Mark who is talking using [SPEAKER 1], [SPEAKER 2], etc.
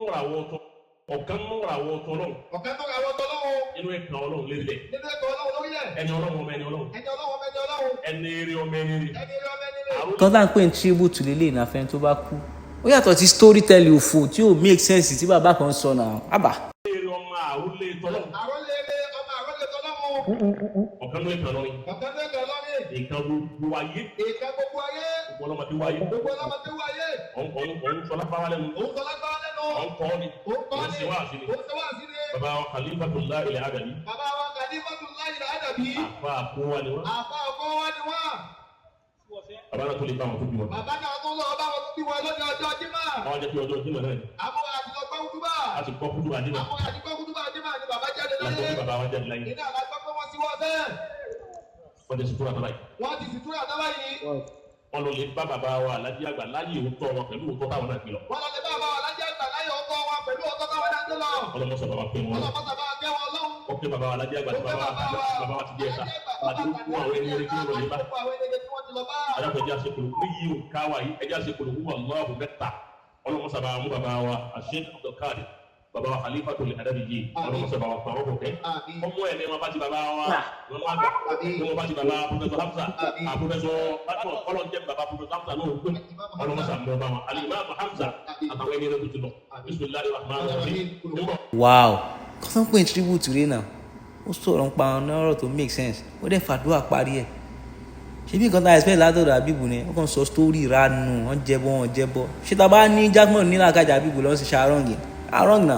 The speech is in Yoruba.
[SPEAKER 1] Ìràwọ̀ tó ọ̀kan nínú ìràwọ̀ tó Ọlọ́run.
[SPEAKER 2] Ọ̀kan tó ra wọ́tọ̀ lọ́wọ́.
[SPEAKER 1] Inú ẹ̀ka Ọlọ́run lérílẹ̀.
[SPEAKER 2] Nínú ẹ̀kọ́ Ọlọ́run lórílẹ̀.
[SPEAKER 1] Ẹni Ọlọ́run ọmọ ẹni Ọlọ́run.
[SPEAKER 2] Ẹni Ọlọ́run ọmọ ẹni Ọlọ́run.
[SPEAKER 1] Ẹni eré ọmọ ẹni eré.
[SPEAKER 2] Ẹni eré ọmọ ẹni eré.
[SPEAKER 1] Àrùn.
[SPEAKER 3] Kan tá à ń pè ní tribute lélẹ̀ ìnáfẹ́ tó bá kú, ó yàtọ̀ sí storytelling òfò tí ò make sense tí bàbá kan sọ náà ábà.
[SPEAKER 1] Eré ọmọ àrólé tọ́lọ́run.
[SPEAKER 2] Àrólé eré ọmọ àrólé tọ́lọ́run.
[SPEAKER 1] Ọ̀kan nínú ẹ̀ka Ọlọ́run.
[SPEAKER 2] Ọ̀kan tó ẹ̀kọ́ Ọlọ́run.
[SPEAKER 1] Nǹkan gbogbo ayé.
[SPEAKER 2] Ìka gbogbo ayé.
[SPEAKER 1] Gbogbo ọlọ́mọdé wáyé.
[SPEAKER 2] Gbogbo ọlọ́mọdé wáyé.
[SPEAKER 1] Òun sọ lápá lẹ́nu.
[SPEAKER 2] Òun sọ lágbára lẹ́nu.
[SPEAKER 1] Òun kọ́ ni.
[SPEAKER 2] Òun kọ́
[SPEAKER 1] Òun
[SPEAKER 2] ni.
[SPEAKER 1] ṣe wá sí ni.
[SPEAKER 2] Òun ṣe wá sí ni.
[SPEAKER 1] Bàbá wa Khalifatullah ilẹ̀ Adabi.
[SPEAKER 2] Bàbá wa Khalifatullah ilẹ̀ Adabi.
[SPEAKER 1] Àfa àkówá ni wọ́n.
[SPEAKER 2] Àfa ọkọ wa ni wọ́n.
[SPEAKER 1] Bàbá náà tó lè bá wọn tó bí wọn.
[SPEAKER 2] Bàbá náà tó lọ bá wọn tó bí wọn lónìí ọjọ́ Jímọ̀.
[SPEAKER 1] Àwọn ajẹ́ pé ọjọ́ Jímọ̀ náà ni.
[SPEAKER 2] Àmọ́ àti lọ gbọ́ kútúbà.
[SPEAKER 1] A ti gbọ́ kútúbà Jímọ̀.
[SPEAKER 2] Àmọ́ àti gbọ́ kútúbà Jímọ̀ ni bàbá jáde
[SPEAKER 1] Láti
[SPEAKER 2] láyé.
[SPEAKER 1] ọdún bàbá wa jáde láyé.
[SPEAKER 2] Iná àlágbọ́ pé wọ́n sí wọ́n sẹ́.
[SPEAKER 1] Wọ́n ti sùkúrù àtàlà yìí.
[SPEAKER 2] Wọ́n ti sì túrà náà báyìí.
[SPEAKER 1] Wọ́n lọ lè bá bàbá wa Alájí àgbà láyé òótọ́ wọn pẹ̀lú òótọ́ táwọn náà gbé lọ.
[SPEAKER 2] Wọ́n lọ lè bá bàbá wa Alájí àgbà láyé ọkọ wọn pẹ̀lú ọkọ táwọn náà gbé lọ.
[SPEAKER 1] Ọlọ́mọ sọ bàbá pé wọn.
[SPEAKER 2] Ọlọ́mọ sábà kẹ́ wọn lọ́hùn.
[SPEAKER 1] Ó pé bàbá wa Alájí àgbà tí bàbá wa ti di ẹ̀ta. Àti gbogbo àwọn ẹni eré tí wọ́n lọ lè bá.
[SPEAKER 2] Gbogbo àwọn ẹni eré tí wọ́n ti lọ bá.
[SPEAKER 1] Adákọ̀ ẹja ṣe kòló ní yìí ò ká wa yìí, ẹja ṣe kòló wúwà lọ́ọ̀bù mẹ́ta. Ọlọ́mọ sábà mú bàbá wa Sheikh Abdulkadir, bàbá wa Khalifatul Adabi yìí. Ọlọ́mọ sábà wa pàrọ̀ kọ̀kẹ́.
[SPEAKER 2] Àmín.
[SPEAKER 1] Ọmọ ẹ̀ ní wọn bá ti bàbá wa wọn wá gbà ní wọn bá ti bàbá Professor Hamza.
[SPEAKER 2] Àmín.
[SPEAKER 1] Professor Badmus, Ọlọ́run jẹ́ bàbá Professor Hamza náà gbé. Ọlọ́mọ sábà mú bàbá wa Al-Imam Hamza àtàwọn ẹni rẹ̀ tó ti lọ. Bismillahir rahmanir rahim.
[SPEAKER 3] Wow, kan tó ń pè ní tribute rẹ̀ náà, ó sọ̀rọ̀ ń pa ọ̀nà ọ̀rọ̀ tó make sense, ó dẹ̀ fàdúrà parí ẹ̀. Ṣebí nǹkan tá a expect látọ̀dọ̀ Abibu ni? Ó kàn sọ story ranu, wọ́n jẹ́bọ́, wọ́n jẹ́bọ́. Ṣé ta bá ní Jackman nílàkàjà Abibu lọ́n sì ṣe àrọ́ǹgì àrọ́ǹgì náà.